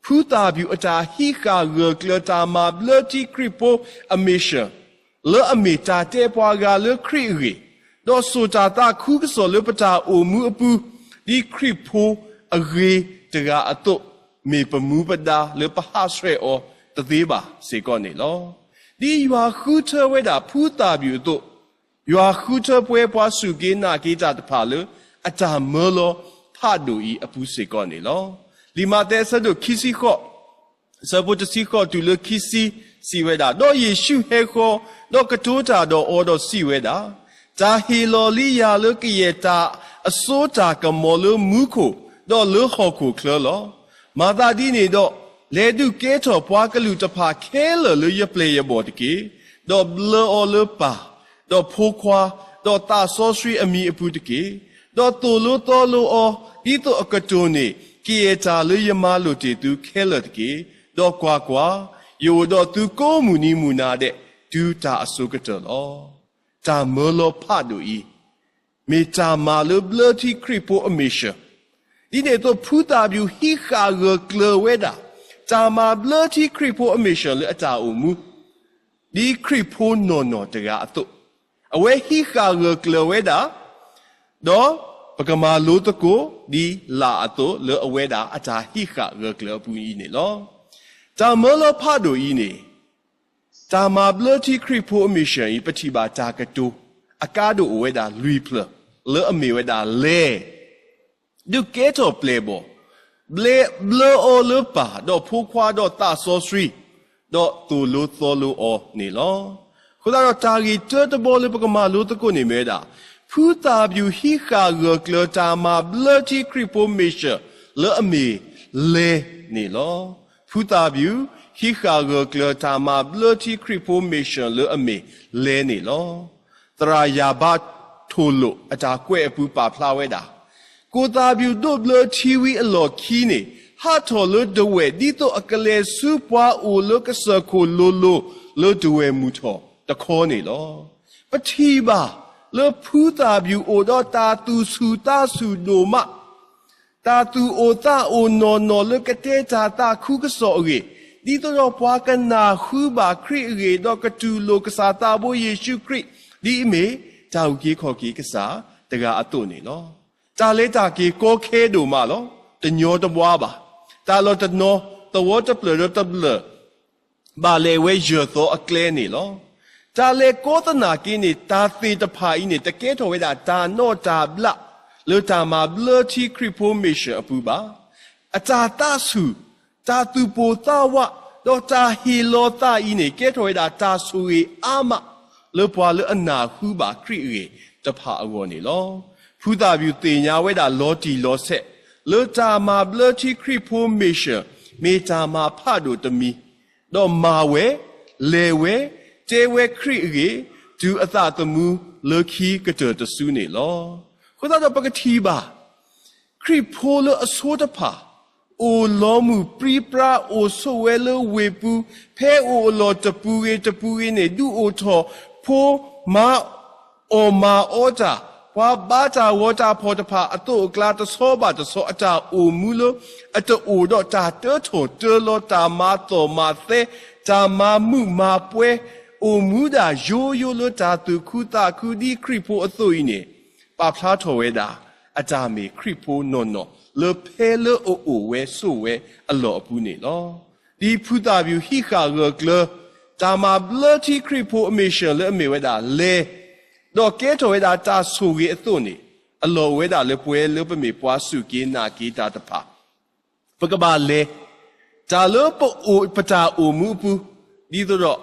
ဖုသၣ်ပျူၣ်အတၢ်ဟံးဃာ်ဂၢၢ်ကျၢၤ တၢ်မၤဘျၢထံခရံာ်ဖိအမ့ၢ်စၢၤ လၢအမ့ၢ်တၢ်တဲပှၤဂၤလၢခရံာ်အဂ့ၢ်, ဒီးစိာ်တၢ်သးခုကစီၣ်လၢပတၢ်အိၣ်မူအပူၤ, ဒ်ခရံာ်ဖိအဂ့ၤတဂၤအသိး, မ့ၢ်ပမူပဒါလၢပဟးဆှဲးအီၤတသ့ဘၣ်စ့ၢ်ကီးန့ၣ်လီၤ. ဒ်ယွၤဃုထၢဝဲဒၣ်ဖုသၣ်ပျူၣ်အသိး, ယွၤဃုထၢပဝဲပှၤစူၢ်က့ၤနာ်က့ၤတၢ်တဖၣ်လၢ အတၢ်မၢလီၤဖးဒိၣ်အံၤအပူၤစ့ၢ်ကီးန့ၣ်လီၤ. လံာ်မးသဲအဆၢဒိၣ်ခံဆံဃိး အဆၢဖိတဆံဃိးတုၤလၢခံဆံ စံးဝဲဒၣ်, ဒီးယ့ၣ်ၡူးဟဲဃီၤ, ဒီးကတိၤတၢ်ဒီးအီၤဒီးစံးဝဲဒၣ်, တၢ်ဟ့ၣ်လီၤလံယၤလၢကယဲၢ်တၢ်အစိတၢ်ကမီၤလၢမူခိၣ်, ဒီးလၢဟီၣ်ခိၣ်ချၢလီၤ. မၤသးဒ်န့ၣ်ဒီး, လဲၤဒုးကဲထီၣ်ပှၤကလုာ်တဖၣ်ခဲလၢာ်လၢယပျဲၢ်ယဘီၣ်တက့ၢ်. ဒီးဘျၢအီၤလၢပၢ်, ဒီးဖိခွါ, ဒီးသးစီဆှံအမံၤအပူၤတက့ၢ်. ဒီးသိၣ်လိသီလိအီၤ, ဒ်သိးအကတိၤန့ၢ်ကယဲၢ်တၢ်လၢယမၤလိာ်တ့ၢ်သုခဲလၢာ်တက့ၢ်. ဒီးကွၢ်ကွၢ်, ယအိၣ်ဒီးသုကိးမုၢ်နံၤမုၢ်နၤဒဲး, တုၤတၢ်အစိၤကတၢၢ်လီၤ. တၢ်မၢလီၤဖးဒိၣ်အံၤ, မ့ၢ်တၢ်မၤလၢဘျၢထံခရံာ်ဖိအမ့ၢ်စၢၤ, ဒ်န့ၣ်အသိး ဖုသၣ်ပျူၣ်ဟံးဃာ်ဂၢၢ်ကျၢၤဝဲဒၣ်, တၢ်မၤဘျၢထံခရံာ်ဖိအမ့ၢ်စၢၤလၢအတၢ်အိၣ်မူ ဒ်ခရံာ်ဖိနီၢ်နီၢ်တဂၤအသိး, အဝဲဟံးဃာ်ဂၢၢ်ကျၢၤဝဲဒၣ်, ဒီးပကမၤလိသကိးဒ်လၣ်အသိး လၢအဝဲဒၣ်အတၢ်ဟံးဃာ်ဂၢၢ်ကျၢၤအပူၤအံၤန့ၣ်လီၤ. တၢ်မၢလီၤဖးဒိၣ်အံၤန့ၣ်, တၢ်မၤဘျၢထံခရံာ်ဖိအမ့ၢ်စၢၤအံၤ ပထံၣ်ဘၣ်တၢ်ကတိၤအကါဒိၣ်အိၣ်ဝဲဒၣ်လွံၢ်ဖျၢၣ်, လၢအမ့ၢ်ဝဲဒၣ်လဲၤ ဒုးကဲထီၣ်ပျဲၢ်ဘီၣ်, ဘျၢအီၤလၢပၢ်, ဒီးဖိခွါ, ဒီးသးစီဆှံ, ဒီးသိၣ်လိသီလိအီၤန့ၣ်လီၤ. အဃိသတးဒီးတၢ်ဂ့ၢ်တၢတဘီလၢပကမၤလိသကိးန့ၣ်မ့ၢ်ဝဲဒၣ်, ဖုသၣ်ပျူၣ်ဟံးဃာ်ဂၢၢ်ကျၢၤတၢ်မၤဘျၢထံခရံာ်ဖိမ့ၢ်စၢၤလၢအမ့ၢ်လဲၤန့ၣ်လီၤ. ဖုသၣ်ပျူၣ်ဟံးဃာ်ဂၢၢ်ကျၢၤတၢ်မၤဘျၢထံခရံာ်ဖိမ့ၢ်စၢၤလၢအမ့ၢ်လဲၤန့ၣ်လီၤ. သရၣ်ယၤဘးထိၣ်လိာ်အတၢ်ကွဲးအပူၤပာ်ဖျါဝဲဒၣ်, ကိၣ်သၣ်ပျူၣ်ဒိးဘျၢထံဝံၤအလီၢ်ခံန့ၣ် ဟးထီၣ်လၢဒဝဲၣ် ဒ်သိးအကလဲၤဆူပှၤအိၣ်လၢကစၢၢ်ခိၣ်လိၤလိၤလၢဒဝဲၣ်မုၢ်ထီၣ်တခီန့ၣ်လီၤ. ပထံၣ်ဘၣ်လၢဖုသၣ်ပျူၣ်အိၣ်ဒီးတၢ်သူၣ်ဆူၣ်သးဆူၣ်ဒိၣ်မး တၢ်သူၣ်အိၣ်သးအိၣ်နီၢ်နီၢ်လၢကတဲတၢ်သးခုကစီၣ်အဂ့ၢ်, ဒ်သိးဒီးပှၤကနၢ်ဟူဘၣ်ခရံာ်အဂ့ၢ် ဒီးကတူၢ်လိာ်ကစၢ်သးဘိယ့ၣ်ၡူးခရံာ် ဒ်အမ့ၢ်တၢ်အုၣ်က့ၤခီၣ်က့ၤကစၢ်တဂၤအသိးန့ၣ်လီၤ. တၢ်လဲၤတၢ်က့ၤကီခဲဒိၣ်မးလီၤ. တညီတဘှါဘၣ်. တၢ်လီၢ်တနီၤ သဝီတဖျၢၣ်ဒီးတဖျၢၣ် ဘၣ်လဲၤဝဲယဲၢ်သီအကျဲန့ၣ်လီၤ. တၢ်လဲၤကီသနာ်က့န့ၣ် တၢ်သ့ၣ်တဖၣ်အံၤန့ၣ် တကဲထီၣ်ဝဲဒၣ်တၢ်နီၣ်တၢ်ဘျး လၢတၢ်မၤဘျၢထံခရံာ်ဖိမ့ၢ်စၢၤအပူၤဘၣ်. အတၢ်သးဆူၣ်, တၢ်သူၣ်ပိၢ်သးဝး, ဒီးတၢ်ဟ့ၣ်လီၤသးအံၤန့ၣ် ကဲထီၣ်ဝဲဒၣ်တၢ်ဆိၣ်ဂ့ၤအါမး လၢပှၤလၢအနၢ်ဟူဘၣ်ခရံာ်အဂ့ၢ်တဖၣ်အဂီၢ်န့ၣ်လီၤ. ဖုသၣ်ပျူၣ်သ့ၣ်ညါဝဲဒၣ်လီၤတံၢ်လီၤဆဲး လၢတၢ်မၤဘျၢထံခရံာ်ဖိမ့ၢ်စၢၤ မ့ၢ်တၢ်မၤဖးဒိၣ်တမံၤ ဒီးမၤဝဲ, လဲၤဝဲ, တဲဝဲခရံာ်အဂ့ၢ် တုၤအသးသမူလၢခံကတၢၢ်တစုန့ၣ်လီၤ. အဃိသတးဒီးပကထံၣ်ဘၣ် ခရံာ်ဖိလၢအဆိတဖၣ် အိၣ်လီၤမုၢ်ပြံပြါ အိၣ်ဆိးဝဲလၢဝ့ၢ်ပူၤ, ဖဲအိၣ်အလီၢ်တပူၤဂ့ၤတပူၤဂ့ၤန့ၣ် ဒုးအိၣ်ထီၣ်ဖိမၤ အီၣ်မၤအီတၢ်, ပှၤဘါတၢ်ဂီၤတၢ်ဖီၣ်တဖၣ်အသိးအကျါ တဆီဘၣ်တဆီ အတၢ်အိၣ်မူလၢ အတအိၣ်ဒီးတၢ်တၢထီၣ်တၢလီၤ တၢ်မၤသီၣ်မၤသဲ တၢ်မၤမုာ်မၤပှဲၤ အိၣ်မူဒၣ်ယိယိလၢတၢ်သူၣ်ခုသးခု ဒ်ခရံာ်ဖိအသိးအံၤန့ၣ် ပာ်ဖျါထီၣ်ဝဲဒၣ် အတၢ်မ့ၢ်ခရံာ်ဖိနီၢ်နီၢ် လၢဖဲလၢအအိၣ်ဝဲဆိးဝဲအလီၢ်အပူၤန့ၣ်လီၤ. ဒ်ဖုသၣ်ပျူၣ်ဟံးဃာ်ဂၢၢ်ကျၢၤ တၢ်မၤဘျၢထံခရံာ်ဖိအမ့ၢ်စၢၤလၢအမ့ၢ်ဝဲဒၣ်လဲၤ ဒီးကဲထီၣ်ဝဲဒၣ်တၢ်ဆိၣ်ဂ့ၤအသိးန့ၣ် အလီၢ်အိၣ်ဝဲဒၣ်လၢပဝဲလၢပမ့ၢ်ပှၤစူၢ်က့ၤနာ်က့ၤတၢ်တဖၣ် ပကဘၣ်လဲၤ တၢ်လၢပအိၣ် ပတၢ်အိၣ်မူအပူၤ, ဒ်သိးဒီး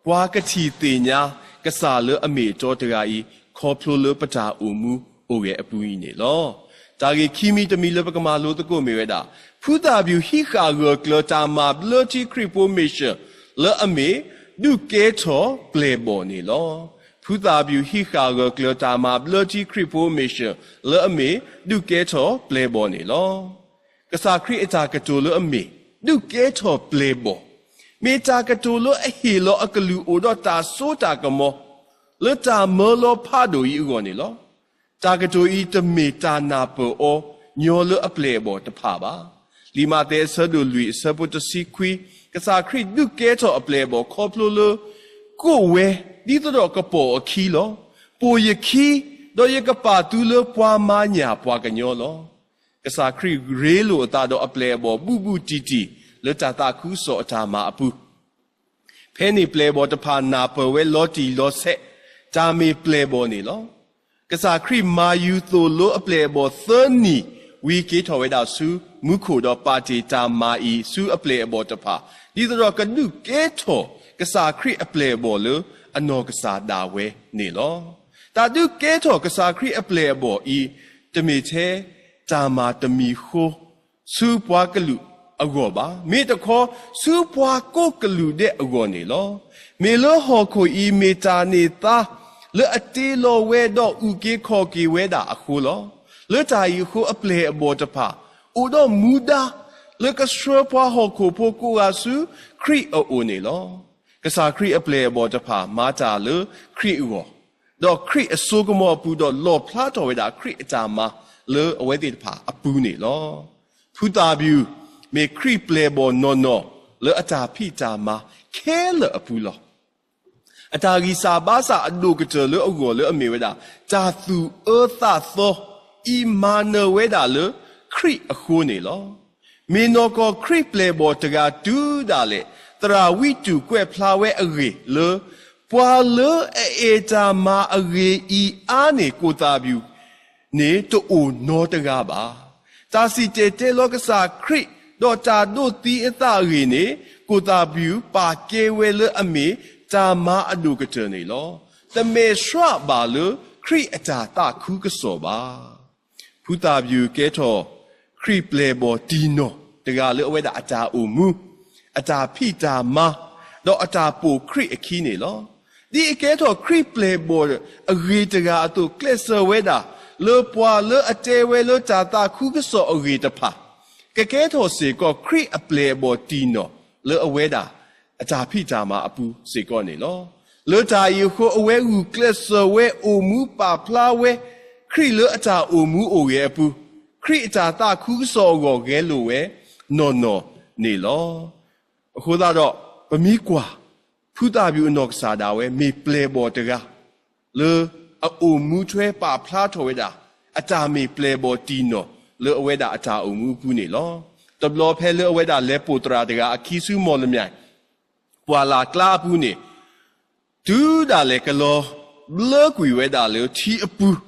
ပှၤကထံၣ်သ့ၣ်ညါ ကစၢ်လၢအမ့ၢ်အတီတဂၤအံၤ ခီဖျိလၢပတၢ်အိၣ်မူအိၣ်ဂဲၤအပူၤအံၤန့ၣ်လီၤ. တၢ်ဂ့ၢ်ခံမံၤတမံၤလၢပကမၤလိသကိးမ့ၢ်ဝဲဒၣ်, ဖုသၣ်ပျူၣ်ဟံးဃာ်ဂၢၢ်ကျၢၤတၢ်မၤဘျၢထံခရံာ်ဖိမ့ၢ်စၢၤ လၢအမ့ၢ် ဒုးကဲထီၣ်ပျဲၢ်ဘီၣ်န့ၣ်လီၤ. ဖုသးပျူၤဟံးဃာ်ဂၢၢ်ကျၢၤတၢ်မၤဘျၢထံခရံာ်ဖိ mission လၢအမ့ၢ်ဒုးကဲထီၣ်ပျဲၢ်ဘီၣ်န့ၣ်လီၤ. ကစၢ်ခရံာ်အတၢ်ကတိၤလၢအမ့ၢ် ဒုးကဲထီၣ်ပျဲၢ်ဘီၣ် မ့ၢ်တၢ်ကတိၤလၢအဟ့ၣ်လီၤအကလုၢ်အိၣ်ဒီးတၢ်စိတၢ်ကမီၤ လၢတၢ်မၢလီၤဖးဒိၣ်အံၤအဂီၢ်န့ၣ်လီၤ. တၢ်ကတိၤအံၤတမ့ၢ်တၢ်နၢ်ပၢၢ်အီၤညီလၢအပျဲၢ်အဘီၣ်တဖၣ်ဘၣ်. လံာ်မးသဲအဆၢဒိၣ်လွံၢ်အဆၢဖိတဆံခွံ, ကစၢ်ခရံာ်ဒုးကဲထီၣ်အပျဲၢ်အဘီၣ်ခီဖျိလၢ ကိးဝဲ ဒ်သိးဒီးကပိာ်အခံလီၤ. ပိာ်ယခံ, ဒီးယကပာ်သုလၢပှၤမၤညၣ်ပှၤကညီလီၤ. ကစၢ်ခရံာ်ရ့လိာ်အသးဒီးအပျဲၢ်အဘီၣ်ဘူးဘူးတံၢ်တံၢ် လၢတၢ်သးခုကစီၣ်အတၢ်မၤအပူၤ ဖဲန့ၣ်ပျဲၢ်အဘီၣ်တဖၣ်နၢ်ပၢၢ်ဝဲလီၤတံၢ်လီၤဆဲး တၢ်မ့ၢ်ပျဲၢ်ဘီၣ်န့ၣ်လီၤ. ကစၢ်ခရံာ်မၤယူၤသိၣ်လိအပျဲၢ်အဘီၣ်သၢနံၣ် ဝံၤက့ၤထီၣ်ဝဲဒၣ်ဆူမူခိၣ်ဒီးပာ်တ့ၢ်တၢ်မၤအံၤဆူအပျဲၢ်အဘီၣ်တဖၣ် ဒ်သိးဒီးကဒုးကဲထီၣ်ကစၢ်ခရံာ်အပျဲၢ်အဘီၣ်လၢအနီၢ်ကစၢ်ဒၣ်ဝဲန့ၣ်လီၤ. တၢ်ဒုးကဲထီၣ်ကစၢ်ခရံာ်အပျဲၢ်အဘီၣ်အံၤ တမ့ၢ်ထဲတၢ်မၤတမံၤဃီ ဆူပှၤကလုာ်အဂီၢ်ဘၣ်. မ့ၢ်တခီ ဆူပှၤကိးကလုာ်ဒဲးအဂီၢ်န့ၣ်လီၤ. မ့ၢ်လၢဟီၣ်ခိၣ်အံၤမ့ၢ်တၢ်န့ၢ်သါ လၢအတ့လီၤဝဲဒီးအုၣ်က့ၤခီၣ်က့ၤဝဲဒၣ်အဃိလီၤ. လၢတၢ်အံၤအဃိအပျဲၢ်အဘီၣ်တဖၣ် အိၣ်ဒီးမူဒါ လၢကဆှၢပှၤဟီၣ်ခိၣ်ဖိကိးဂၤဆူခရံာ်အအိၣ်န့ၣ်လီၤ. ကစၢ်ခရံာ်အပျဲၢ်အဘီၣ်တဖၣ်မၤတၢ်လၢခရံာ်အဂီၢ် ဒီးခရံာ်အစိကမီၤအပူၤ ဒီးလီၣ်ဖျါထီၣ်ဝဲဒၣ်ခရံာ်အတၢ်မၤလၢအဝဲသ့ၣ်တဖၣ်အပူၤန့ၣ်လီၤ. ဖုသၣ်ပျူၤ မ့ၢ်ခရံာ်ပျဲၢ်ဘီၣ်နီၢ်နီၢ်လၢအတၢ်ဖံးတၢ်မၤခဲလၢာ်အပူၤလီၤ. အတၢ်ဂံၢ်စၢ်ဘါစၢ်အဒိၣ်ကတၢၢ်လၢအဂီၢ်လၢအမ့ၢ်ဝဲဒၣ် တၢ်သူၣ်အၢသးသီ အံၤမၤနၢၤဝဲဒၣ်လၢခရံာ်အဃိန့ၣ်လီၤ. မ့ၢ်နီၢ်ကီၢ်ခရံာ်ပျဲၢ်ဘီၣ်တဂၤတုၤဒၣ်လဲာ် သရၣ်ဝံတူၢ်ကွဲးဖျါဝဲအဂ့ၢ်လၢ ပှၤလၢအအဲၣ်တၢ်မၤအဂ့ၤအံၤအါန့ၢ်ကိၣ်သၣ်ပျူၤန့ၣ် တအိၣ်နီတဂၤဘၣ်. တၢ်စံၣ်တဲၤတဲလီၤကစၢ်ခရံာ် ဒီးတၢ်ဒိးသံအသးအဂ့ၢ်န့ၣ် ကိၣ်သၣ်ပျူၤပာ်ကဲဝဲလၢအမ့ၢ်တၢ်မၤအဒိၣ်ကတၢၢ်န့ၣ်လီၤ. တမဲာ်ဆှးဘၣ်လၢခရံာ်အတၢ်သးခုကစီၣ်ဘၣ်. ဖုသၣ်ပျူၤကဲထီၣ် ခရံာ်ပျဲၢ်ဘီၣ်တံၢ်နီၢ်တဂၤလၢအဝဲဒၣ်အတၢ်အိၣ်မူ, အတၢ်ဖံးတၢ်မၤ, ဒီးအတၢ်ပိာ်ခရံာ်အခံန့ၣ်လီၤ. ဒ်အကဲထီၣ်ခရံာ်ပျဲၢ်ဘီၣ်အဂ့ၤတဂၤအသိး ကျဲးစၢးဝဲဒၣ် လၢပှၤလၢအတဲဝဲလၢတၢ်သးခုကစီၣ်အဂ့ၢ်တဖၣ် ကကဲထီၣ်စ့ၢ်ကီး ခရံာ်အပျဲၢ်အဘီၣ်တံၢ်နီၢ်လၢအဝဲဒၣ် အတၢ်ဖံးတၢ်မၤအပူၤစ့ၢ်ကီးန့ၣ်လီၤ. လၢတၢ်အံၤအဃိ အဝဲဂုာ်ကျဲးစၢးဝဲ အိၣ်မူပာ်ဖျါဝဲ ခရံာ်လၢအတၢ်အိၣ်မူအိၣ်ဂဲၤအပူၤ, ခရံာ်အတၢ်သးခုကစီၣ်အဂီၢ်ဂဲၤလိာ်ဝဲနီၢ်နီၢ်န့ၣ်လီၤ. အဃိသတးဒီး ပမ့ၢ်ကွၢ် ဖုသၣ်ပျူၤအနီၢ်ကစၢ်ဒၣ်ဝဲ မ့ၢ်ပျဲၢ်ဘီၣ်တဂၤ လၢအအိၣ်မူထွဲပာ်ဖျါထီၣ်ဝဲဒၣ် အတၢ်မ့ၢ်ပျဲၢ်ဘီၣ်တံၢ်နီၢ်လၢအဝဲဒၣ်အတၢ်အိၣ်မူအပူၤန့ၣ်လီၤ. တဘျီဖဲလၢအဝဲဒၣ်လဲၤပိာ်သရၣ်တဂၤအခံဆူမီၢ်လမၠဲၣ် ပှၢ်လၢ်ကျါအပူၤန့ၣ် တုၤဒၣ်လဲာ်ကလီၤဘျၢကွံာ်ဝဲဒၣ်လၢ ထံအပူၤ,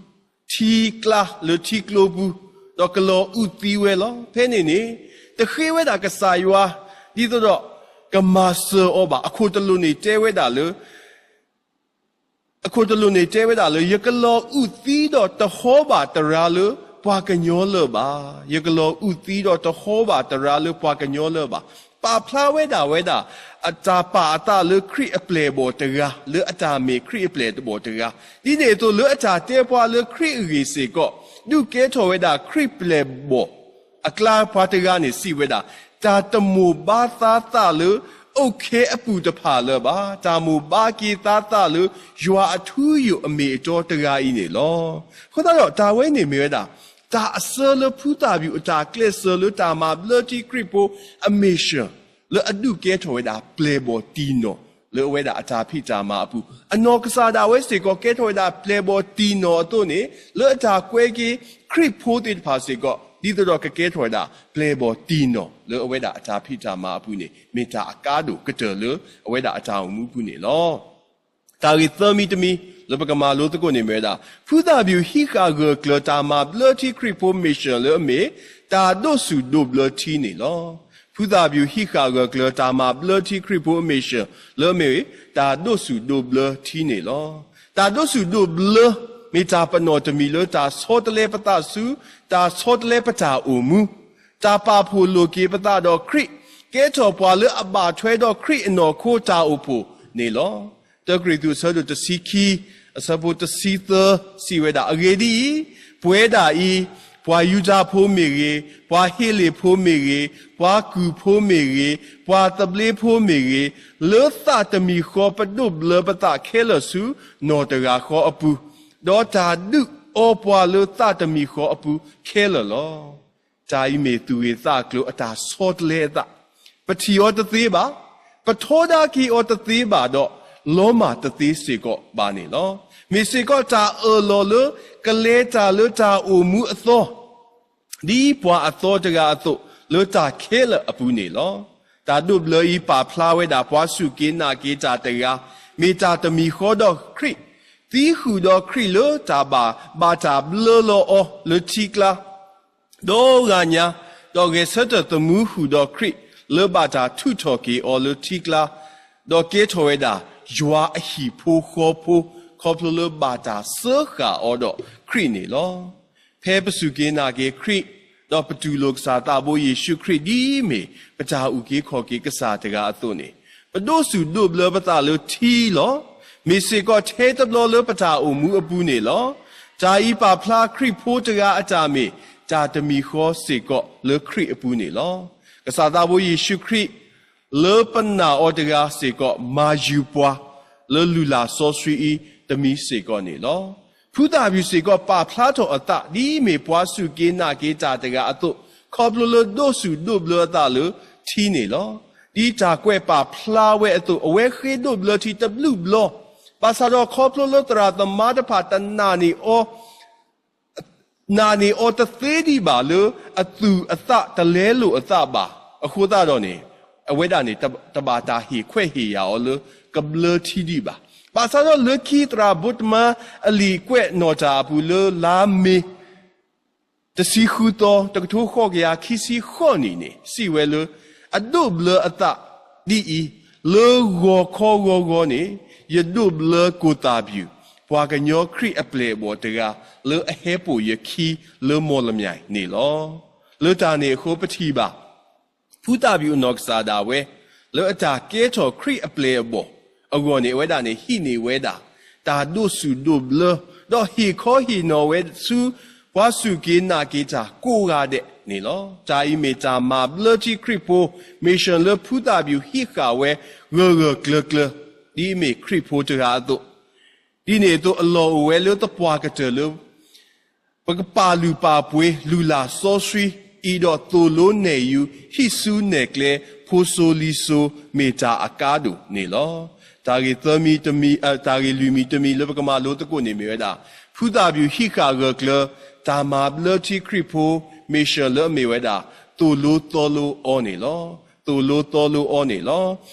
ထံကျါလၢထံကျိပူၤ, ဒီးကလီၤအုၣ်သံဝဲလီၤ. ဖဲန့ၣ်န့ၣ် တဃ့ဝဲဒၣ်ကစၢ်ယွၤ ဒ်သိးဒီးကမၤစၢၤအီၤဘၣ်. အခိၣ်တလိၣ်န့ၣ်တဲဝဲဒၣ်လၢ အခိၣ်တလိၣ်န့ၣ်တဲဝဲဒၣ်လၢ ယကလီၤအုၣ်သံဒီးတဟီဘၣ်တရါလၢပှၤကညီလၢၤဘၣ်. ယကလီၤအုၣ်သံဒီးတဟီဘၣ်တရါလၢပှၤကညီလၢၤဘၣ်. ပာ်ဖျါဝဲဒၣ်ဝဲဒၣ် အတၢ်ပာ်အသးလၢခရံာ်အပျဲၢ်အဘီၣ်တဂၤ လၢအတၢ်မ့ၢ်ခရံာ်အပျဲၢ်အဘီၣ်တဂၤ ဒ်န့ၣ်အသိးလၢအတၢ်တဲပှၤလၢခရံာ်အဂ့ၢ်စ့ၢ်ကီး ဒုးကဲထီၣ်ဝဲဒၣ်ခရံာ်ပျဲၢ်ဘီၣ် အကျါပှၤတဂၤန့ၣ်စံးဝဲဒၣ်, တၢ်တမိၢ်ဘါသါသးလၢအုၣ်က့ၤအပုၢ်တဖၣ်လၢၤဘၣ်. တၢ်မိၢ်ဘါက့ၤသါသးလၢယွၤအထူအယိာ်အမ့ၢ်အတီတဂၤအံၤန့ၣ်လီၤ. အဃိသတးဒီးတၢ်ဝဲန့ၣ်မ့ၢ်ဝဲဒၣ် တၢ်အဆၢလၢဖုသၣ်ပျူၤအတၢ်ကျဲးစၢးလၢတၢ်မၤဘျၢထံခရံာ်ဖိအ mission လၢအဒုးကဲထီၣ်ဝဲဒၣ်ပျဲၢ်ဘီၣ်တံၢ်နီၢ် လၢအဝဲဒၣ်အတၢ်ဖံးတၢ်မၤအပူၤ, အနီၢ်ကစၢ်ဒၣ်ဝဲစ့ၢ်ကီးကဲထီၣ်ဝဲဒၣ်ပျဲၢ်ဘီၣ်တံၢ်နီၢ်အသိးန့ၣ် လၢအတၢ်ကွဲက့ၤခရံာ်ဖိသ့ၣ်တဖၣ်စ့ၢ်ကီး ဒ်သိးဒီးကကဲထီၣ်ဝဲဒၣ်ပျဲၢ်ဘီၣ်တံၢ်နီၢ်လၢအဝဲဒၣ်အတၢ်ဖံးတၢ်မၤအပူၤန့ၣ် မ့ၢ်တၢ်အကါဒိၣ်ကတၢၢ်လၢအဝဲဒၣ်အတၢ်အိၣ်မူပူၤန့ၣ်လီၤ. တၢ်ဂ့ၢ်သၢမံၤတမံၤ လၢပကမၤလိသကိးန့ၣ်မ့ၢ်ဝဲဒၣ် ဖုသၣ်ပျူၤဟံးဃာ်ဂၢၢ်ကျၢၤတၢ်မၤဘျၢထံခရံာ်ဖိ mission လၢအမ့ၢ် တၢ်ဒိးဆူၣ်ဒိးဘျၢထံန့ၣ်လီၤ. ဖုသၣ်ပျူၤဟံးဃာ်ဂၢၢ်ကျၢၤတၢ်မၤဘျၢထံခရံာ်ဖိ mission လၢအမ့ၢ် တၢ်ဒိးဆူၣ်ဒိးဘျၢထံန့ၣ်လီၤ. တၢ်ဒိးဆူၣ်ဒိးဘျၢ မ့ၢ်တၢ်ပနီၣ်တမံၤလၢတၢ်ဆီတလဲပသးဆူ တၢ်ဆီတလဲပတၢ်အိၣ်မူ တၢ်ပာ်ဖှိၣ်လိာ်က့ၤပသးဒီးခရံာ်, ကဲထီၣ်ပှၤလၢအဘၣ်ထွဲဒီးခရံာ်အနီၢ်ခိတၢ်အိၣ်ဖှိၣ် န့ၣ်လီၤ. တၢကရံၣ်သူးအဆၢဒိၣ်တဆံခံ အဆၢဖိတဆံသၢ စံးဝဲဒၣ်, အဂ့ၢ်ဒ်အံၤ, ပဝဲဒၣ်အံၤ, ပှၤယူဒၤဖိမ့ၢ်ဂ့ၤ, ပှၤဟ့လ့ၣ်ဖိမ့ၢ်ဂ့ၤ, ပှၤကူၣ်ဖိမ့ၢ်ဂ့ၤ, ပှၤသဘျ့ဖိမ့ၢ်ဂ့ၤ, လၢသးတမံၤဃီပဒိးဘျၢပသးခဲလၢာ်ဆူနီၢ်တဂၤဃီအပူၤ, ဒီးတၢ်ဒုးအီပှၤလၢသးတမံၤဃီအပူၤခဲလၢာ်လီၤ. တၢ်အံၤမ့ၢ်သူၣ်ဂ့ၤသးကျိၤအတၢ်ဆီတလဲအသး, ပထံၣ်အီၤတသ့ဘၣ်, ပထီဒါက့ၤအီၤတသ့ဘၣ်ဒီး လီၤမၢ်တသ့စ့ၢ်ကီးဘၣ်န့ၣ်လီၤ. မ့ၢ်စ့ၢ်ကီးတၢ်အၢၣ်လီၤလၢကလဲၤတၢ်လၢတၢ်အိၣ်မူအသီ ဒ်ပှၤအသီတဂၤအသိး လၢတၢ်ခဲလၢာ်အပူၤန့ၣ်လီၤ. တၢ်ဒိးဘျၢအံၤပာ်ဖျါဝဲဒၣ်ပှၤစူၢ်က့ၤနာ်က့ၤတၢ်တဂၤ, မ့ၢ်တၢ်တမံၤဃီဒီးခရံာ်, သံဃုာ်ဒီးခရံာ်လၢတၢ်ဘၣ်, ဘၣ်တၢ်ဘျၢလီၤအီၤလၢထံကျါ ဒီဂၤညါ, ဒီးဂဲၤဆၢထၢၣ်သမူဃုာ်ဒီးခရံာ်လၢဘၣ်တၢ်ထုးထီၣ်က့ၤအီၤလၢထံကျါ, ဒီးကဲထီၣ်ဝဲဒၣ် ယွၤအဟံၣ်ဖိဃီဖိ, ခီဖျိလၢဘၣ်တၢ်စၢဃာ်အီၤဒီးခရံာ်န့ၣ်လီၤ. ဖဲပစူၢ်က့ၤနာ်က့ၤခရံာ်, ဒီးပတူၢ်လိာ်ကစၢ်သးဘိယ့ၣ်ၡူးခရံာ်ဒ်အမ့ၢ် ပတၢ်အုၣ်က့ၤခီၣ်က့ၤကစၢ်တဂၤအသိးန့ၣ်, ပဒိးစူၢ်ဒိးဘျၢပသးလၢထံလီၤ. မ့ၢ်စ့ၢ်ကီးထဲတဘျီလၢပတၢ်အိၣ်မူအပူၤန့ၣ်လီၤ. တၢ်အံၤပာ်ဖျါခရံာ်ဖိတဂၤအတၢ်မ့ၢ် တၢ်တမံၤဃီစ့ၢ်ကီးလၢခရံာ်အပူၤန့ၣ်လီၤ. ကစၢ်သးဘိယ့ၣ်ၡူးခရံာ် လၢပနာ်အီၤတဂၤစ့ၢ်ကီး မၤယုၤပှၤလၢလုၢ်လၢ်စီဆှံအံၤ တမံၤစ့ၢ်ကီးန့ၣ်လီၤ. ဖုသၣ်ဖၠူၣ်စ့ၢ်ကီးပာ်ဖျါထီၣ်အသး ဒ်အမ့ၢ်ပှၤစူၢ်က့ၤနာ်က့ၤတၢ်တဂၤအသိး, ခီဖျိလၢဒိးစူၢ်ဒိးဘျၢအသးလၢထံန့ၣ်လီၤ. ဒ်တၢ်ကွဲးပာ်ဖျါဝဲအသိး, အဝဲဃ့ဒိးဘျၢထံတဘျုးဘျီ, ဘၣ်ဆၣ်ဒီးခီဖျိလၢသရၣ်သမါတဖၣ်တနာ်န့ၢ်အီၤ နာ်န့ၢ်အီၤတသ့ဒံးဘၣ်လၢ အသူၣ်အသးတလဲလိာ်အသးဘၣ်အဃိသတးဒီးန့ၣ်, အဝဲဒၣ်န့ၣ် တဘၣ်တၢ်ဟ့ၣ်ခွဲးဟ့ၣ်ယာ်အီၤလၢ ကဘျၢထံဒံးဘၣ်. ဘၣ်ဆၣ်ဒီးလၢခံသရၣ်ဘိတမါအလံာ်ကွဲးနီၣ်တၢ်အပူၤလၢလါမ့ၤ တဆံဃုသီ တကထိဃိးကယၤခံဆံဃိးနံၣ်န့ၣ် စံးဝဲလၢ အဒိးဘျၢအသးဒ်အံၤ, လၢဂီၤခီဂီၤဂီၤန့ၣ် ယဒိးဘျၢကိၢ်သၣ်ဘံၣ် ပှၤကညီခရံာ်အပျဲၢ်အဘီၣ်တဂၤ လၢအဟဲပိာ်ယခံလၢမီၣ်လမၠဲၣ်န့ၣ်လီၤ. လၢတၢ်န့ၣ်အဃိပထံၣ်ဘၣ် ဖုသၣ်ဖၠူၣ်အနီၢ်ကစၢ်ဒၣ်ဝဲ လၢအတၢ်ကဲထီၣ်ခရံာ်အပျဲၢ်အဘီၣ်အဂီၢ်န့ၣ် အဝဲဒၣ်န့ၣ် ဟံးန့ၢ်ဝဲဒၣ် တၢ်ဒိးစူၢ်ဒိးဘျၢ ဒီးဟ့ၣ်ခီဟ့ၣ်နီၤဝဲဆူ ပှၤစူၢ်က့ၤနာ်က့ၤတၢ်ကိးဂၤဒဲးန့ၣ်လီၤ. တၢ်အံၤမ့ၢ်တၢ်မၤဘျၢထံခရံာ်ဖိ mission လၢဖုသၣ်ဖၠူၣ်ဟံးဃာ်ဝဲ ဂၢၢ်ဂၢၢ်ကျၢၤကျၢၤ ဒ်အမ့ၢ်ခရံာ်ဖိတဂၤအသိး ဒ်န့ၣ်အသိး အလီၢ်အိၣ်ဝဲလၢသပှၢ်ကတၢၢ်လၢ ပကပာ်လုၢ်ပာ်ပှ့ၤလုၢ်လၢ်စီဆှံအံၤဒီးသိၣ်လိနဲၣ်ယူၤ ဟံးစုနဲၣ်ကျဲ ဖိစိၤလံၤစိၤ မ့ၢ်တၢ်အကါဒိၣ်န့ၣ်လီၤ. တၢ်ဂ့ၢ်သၢမံၤတမံၤ, တၢ်ဂ့ၢ်လွံၢ်မံၤတမံၤလၢပကမၤလိသကိးန့ၣ်မ့ၢ်ဝဲဒၣ် ဖုသၣ်ဖၠူၣ်ဟံးဃာ်ဂၢၢ်ကျၢၤ တၢ်မၤဘျၢထံခရံာ်ဖိ mission လၢအမ့ၢ်ဝဲဒၣ် သိၣ်လိသီလိအီၤန့ၣ်လီၤ. သိၣ်လိသီလိအီၤန့ၣ်လီၤ.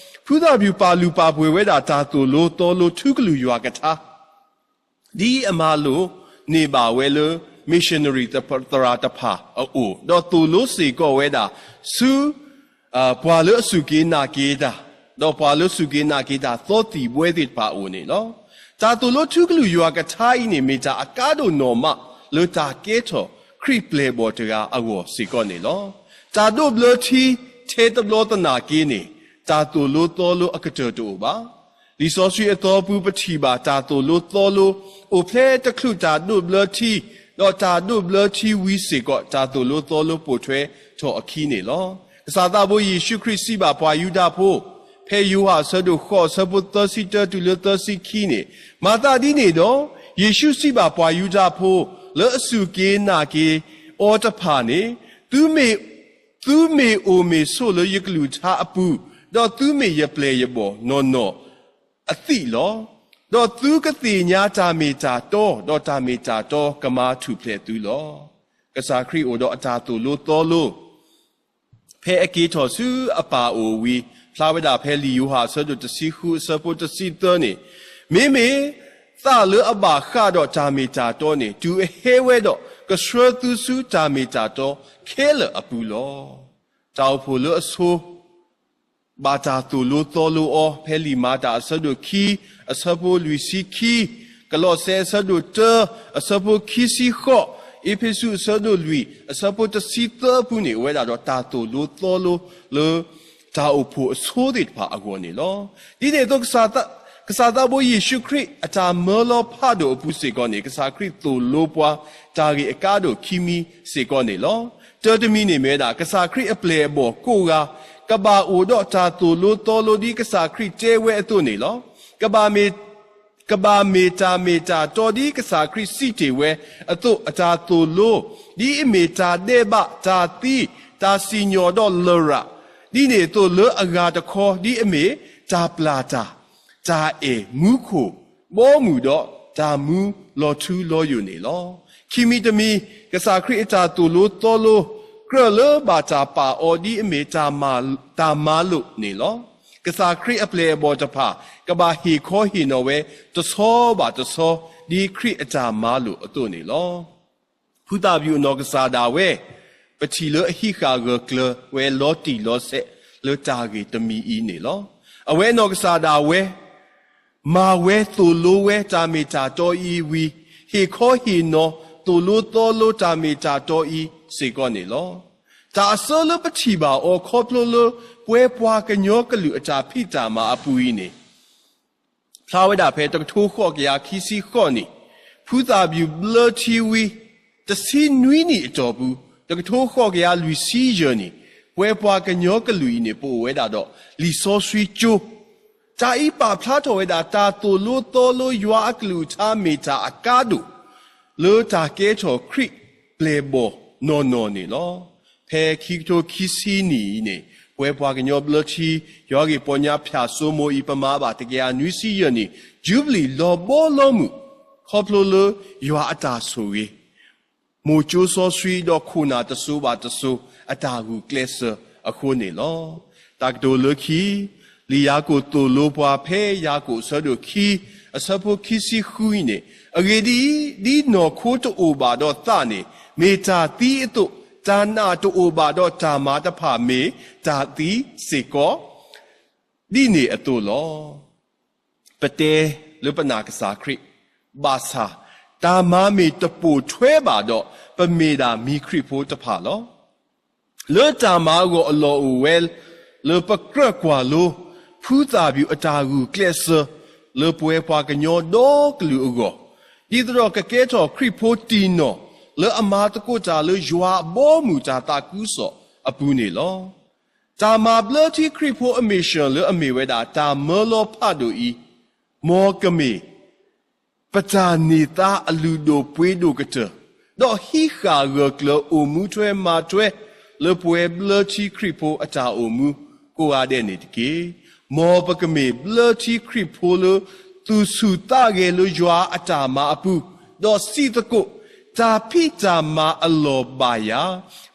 ဖုသၣ်ဖၠူၣ်ပာ်လုၢ်ပာ်ပှ့ၤဝဲဒၣ်တၢ်သိၣ်လိသီလိထူကလုၢ်ယွၤကထါ ဒ်အမၤလိာ်န့ၢ်ဘၣ်ဝဲလၢ missionary သရၣ်တဖၣ်အအိၣ်, ဒီးသိၣ်လိစ့ၢ်ကီးဝဲဒၣ်ဆူ ပှၤလၢအစူၢ်က့ၤနာ်က့ၤတၢ်, ဒီးပှၤလၢစူၢ်က့ၤနာ်က့ၤတၢ်သီသံၣ်ဘှီသ့ၣ်တဖၣ်အအိၣ်န့ၣ်လီၤ. တၢ်သိၣ်လိထူကလုၢ်ယွၤကထါအံၤန့ၣ် မ့ၢ်တၢ်အကါဒိၣ်နီၢ်မးလၢတၢ်ကဲထီၣ်ခရံာ်ပျဲၢ်အဘီၣ်တဂၤအဂီၢ်စ့ၢ်ကီးန့ၣ်လီၤ. တၢ်ဒိးဘျၢထံထဲတဘျီသနာ်က့န့ၣ် တၢ်သိၣ်လိသီလိအကတၢၢ်တအိၣ်ဘၣ်. လံာ်စီဆှံအသီပူၤပထံၣ်ဘၣ်တၢ်သိၣ်လိသီလိ အိၣ်ဖျဲၣ်တချုးတၢ်ဒိးဘျၢထံ, ဒီးတၢ်ဒိးဘျၢထံဝံၤစ့ၢ်ကီး တၢ်သိၣ်လိသီလိပိာ်ထွဲထီၣ်အခံန့ၣ်လီၤ. ကစၢ်သးဘိယ့ၣ်ၡူးခရံာ်စံးဘၣ်ပှၤယူဒၤဖိ, ဖဲယိၤဟၣ်အဆၢဒိၣ်ဃိးအဆၢဖိသၢဆံတၢတုၤလၢသၢဆံခံန့ၣ်, မၤသးဒ်န့ၣ်ဒီး, ယ့ၣ်ၡူးစံးဘၣ်ပှၤယူဒၤဖိ လၢအစူၢ်က့ၤနာ်က့ၤအီၤတဖၣ်န့ၣ်, သုမ့ၢ် သုမ့ၢ်အိၣ်မ့ၢ်ဆိးလၢယကလုၢ်ကထါအပူၤ, ဒီးသုမ့ၢ်ယပျဲၢ်ယဘီၣ်နီၢ်နီၢ်အသံးလီၤ. ဒီးသုကသ့ၣ်ညါတၢ်မ့ၢ်တၢ်တီ, ဒီးတၢ်မ့ၢ်တၢ်တီကမၤထူၣ်ဖျဲးသုလီၤ. ကစၢ်ခရံာ်အိၣ်ဒီးအတၢ်သိၣ်လိသီလိ ဖဲအက့ၤထီၣ်ဆူအပၢ်အအိၣ်ဝံၤ, ဖျါဝဲဒၣ်ဖဲလံာ်ယိၤဟၣ်အဆၢဒိၣ်တဆံဃုအဆၢဖိတဆံသၢန့ၣ်, မ့မ့ၢ်သးလၢအဘၣ်ဃးဒီးတၢ်မ့ၢ်တၢ်တီန့ၣ်, တုၤအဟဲဝဲဒီးကဆှၢသုဆူတၢ်မ့ၢ်တၢ်တီခဲလၢာ်အပူၤလီၤ. တၢ်အိၣ်ဖှိၣ်လၢအဆိ ဘၣ်တၢ်သိၣ်လိသီလိအီၤ ဖဲလံာ်မၤတၢ်အဆၢဒိၣ်ခံ အဆၢဖိလွံၢ်ဆံခံ, ကလီးစဲအဆၢဒိၣ်တၢ အဆၢဖိခံဆံဃိး, အ့းဖ့းစူးအဆၢဒိၣ်လွံၢ် အဆၢဖိတဆံသၢအပူၤန့ၣ် အိၣ်ဝဲဒၣ်ဒီးတၢ်သိၣ်လိသီလိလၢ တၢ်အိၣ်ဖှိၣ်အဆိသ့ၣ်တဖၣ်အဂီၢ်န့ၣ်လီၤ. ဒ်န့ၣ်အသိး ကစၢ်သးဘိယ့ၣ်ၡူးခရံာ်အတၢ်မၢလီၤဖးဒိၣ်အပူၤစ့ၢ်ကီးန့ၣ် ကစၢ်ခရံာ်သိၣ်လိပှၤတၢ်ဂ့ၢ်အကါဒိၣ်ခံမံၤစ့ၢ်ကီးန့ၣ်လီၤ. တၢတမံၤန့ၣ်မ့ၢ်ဝဲဒၣ် ကစၢ်ခရံာ်အပျဲၢ်အဘီၣ်ကိးဂၤ ကဘၣ်အိၣ်ဒီးတၢ်သိၣ်လိသီလိဒ်ကစၢ်ခရံာ်တဲဝဲအသိးန့ၣ်လီၤ. ကဘၣ်မ့ၢ်တၢ်မ့ၢ်တၢ်တီဒ်ကစၢ်ခရံာ်စံးတ့ၢ်ဝဲအသိး အတၢ်သိၣ်လိ, ဒ်အမ့ၢ်တၢ်ဒဲးဘး, တၢ်သံ, တၢ်စံၣ်ညီၣ်ဒီးလရာ်, ဒ်န့ၣ်အသိးလၢအဂၤတခီ ဒ်အမ့ၢ်တၢ်ပျၢ်တၢ်, တၢ်အဲၣ်မူခိၣ်, ဘီမုၢ်ဒီးတၢ်မူလီၤထူလီၤယိာ်န့ၣ်လီၤ. ခံမံၤတမံၤ ကစၢ်ခရံာ်အတၢ်သိၣ်လိသီလိ ကြၢးလၢဘၣ်တၢ်ပာ်အီၤဒ်အမ့ၢ်တၢ်မၤလိာ်န့ၣ်လီၤ. ကစၢ်ခရံာ်အပျဲၢ်အဘီၣ်တဖၣ် ကဘၣ်ဟ့ၣ်ခီဟ့ၣ်နီၤဝဲတဆီဘၣ်တဆီ ဒ်ခရံာ်အတၢ်မၤလိာ်အသိးန့ၣ်လီၤ. ဖုသၣ်ဘယူၣ်အနီၢ်ကစၢ်ဒၣ်ဝဲ ပထံၣ်လၢအဟံးဃာ်ဂၢၢ်ကျၢၤဝဲလီၤတံၢ်လီၤဆဲးလၢတၢ်ဂ့ၢ်တမံၤအံၤန့ၣ်လီၤ. အဝဲအနီၢ်ကစၢ်ဒၣ်ဝဲ မၤဝဲသိၣ်လိဝဲတၢ်မ့ၢ်တၢ်တီအံၤဝံၤ ဟ့ၣ်ခီဟ့ၣ်နီၤ သိၣ်လိသီလိတၢ်မ့ၢ်တၢ်တီအံၤစ့ၢ်ကီးန့ၣ်လီၤ. တၢ်အဆၢလၢပထံၣ်ဘၣ်အီၤခီဖျိလၢ ပှၤပှၤကညီကလုာ်အတၢ်ဖံးတၢ်မၤအပူၤအံၤန့ၣ် ဖျါဝဲဒၣ်ဖဲတကထိဃိးကယၤခံဆံဃိးနံၣ် ဖုသၣ်ဘယူၣ်ဘျၢထံဝံၤ တဆံနွံနံၣ်အတီၢ်ပူၤ တကထိဃိးကယၤလွံၢ်ဆံယဲၢ်နံၣ် ပှဲၤပှၤကညီကလုာ်အံၤန့ၣ် ပအိၣ်ဝဲဒၣ်ဒီးလံာ်စီဆှံကၠိ တၢ်အံၤပာ်ဖျါထီၣ်ဝဲဒၣ် တၢ်သိၣ်လိသီလိယွၤအကလုၢ်ကထါမ့ၢ်တၢ်အကါဒိၣ် လၢတၢ်ကဲထီၣ်ခရံာ်ပျဲၢ်ဘီၣ်နီၢ်နီၢ်န့ၣ်လီၤ. ဖဲခံကထိခံဆံနံၣ်အံၤန့ၣ် ပှဲၤပှၤကညီဘျၢထံ ယွၤဂ့ၢ်ပီညါဖၠၣ်စိမိၤအံၤ ပမၤဘၣ်တကယၤနွံဆံယဲၢ်နံၣ် ယူဘလံၣ်လီၤဘီလီၤမုၢ် ခီဖျိလၢယွၤအတၢ်ဆိၣ်ဂ့ၤ မိၢ်ကၠိစီဆှံဒီးခိၣ်နၢ်တစိၤဘၣ်တစိၤ အတၢ်ဂုာ်ကျဲးစၢးအဃိန့ၣ်လီၤ. တၢ်ကတိၤလၢခံ လံာ်ယၤကိာ်သိၣ်လိပှၤဖဲယၤကိာ်အဆၢဒိၣ်ခံ အဆၢဖိခံဆံဃုအံၤန့ၣ် အဂ့ၢ်ဒ်အံၤ, ဒ်နီၢ်ခိတအိၣ်ဘၣ်ဒီးသးန့ၣ် မ့ၢ်တၢ်သံအသိး, တၢ်နာ်တအိၣ်ဘၣ်ဒီးတၢ်မၤတဖၣ်မ့ၢ်တၢ်သံစ့ၢ်ကီး ဒ်န့ၣ်အသိးလီၤ. ပတဲလၢပနာ်ကစၢ်ခရံာ်, ဘၣ်ဆၣ် တၢ်မၤမ့ၢ်တပိာ်ထွဲဘၣ်ဒီး ပမ့ၢ်ဒၣ်မံၤခရံာ်ဖိတဖၣ်လီၤ. လၢတၢ်မၤအဂီၢ်အလီၢ်အိၣ်ဝဲ လၢပကြၢးကွၢ်လိ ဖုသၣ်ဘယူၣ်အတၢ်ဂုာ်ကျဲးစၢး လၢပဝဲပှၤကညီဒီကလုာ်အဂီၢ်, ဒ်သိးဒီးကကဲထီၣ်ခရံာ်ဖိတံၢ်နီၢ် လၢအမၤသကိးတၢ်လၢယွၤအဘီအမုၢ်တၢ်သးခုကစီၣ်အပူၤန့ၣ်လီၤ. တၢ်မၤဘျၢထံခရံာ်ဖိအမ့ၢ်စၢၤလၢအမ့ၢ်ဝဲဒၣ်တၢ်မၢလီၤဖးဒိၣ်အံၤ, မ်ကမ့ၢ် ပတၢ်န့ၢ်သါအလုၢ်ဒိၣ်ပှ့ၤဒိၣ်ကတၢၢ်, ဒီးဟံးဃာ်ဂၢၢ်ကျၢၤအိၣ်မူထွဲမၤထွဲ လၢပဝဲဘျၢထံခရံာ်ဖိအတၢ်အိၣ်မူကိးဂၤဒဲးန့ၣ်တက့ၢ်. မ်ပကမ့ၢ်ဘျၢထံခရံာ်ဖိလၢ သူၣ်ဆူၣ်သးဂဲၤလၢယွၤအတၢ်မၤအပူၤ, ဒီးစံးသကိး တၢ်ဖံးတၢ်မၤအလီၢ်ဘၣ်ယၤ,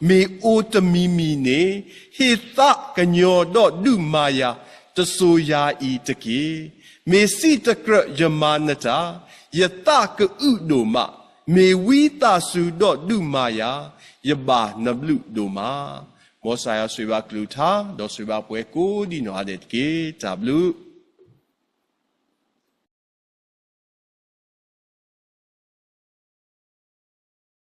မ့ၢ်အိၣ်တမံၤမံၤန့ၣ် ဟ့ၣ်သးကညီၤဒီးဒုးမၤယၤ တစိၤယၤအံၤတက့ၢ်. မ့ၢ်စံးတကြၢးယမၤနတၢ်, ယသးကအုးဒိၣ်မး, မ့ၢ်ဝံသးစူၤဒီးဒုးမၤယၤ, ယဘၣ်နဘျုးဒိၣ်မး. မ်ကစၢ်ယွၤဆိၣ်ဂ့ၤဘၣ်ကလုၢ်ကထါ, ဒီးဆိၣ်ဂ့ၤဘၣ်ပှၤကိးဒံနီၢ်ဂၤဒဲးတက့ၢ်. တၢ်ဘျုး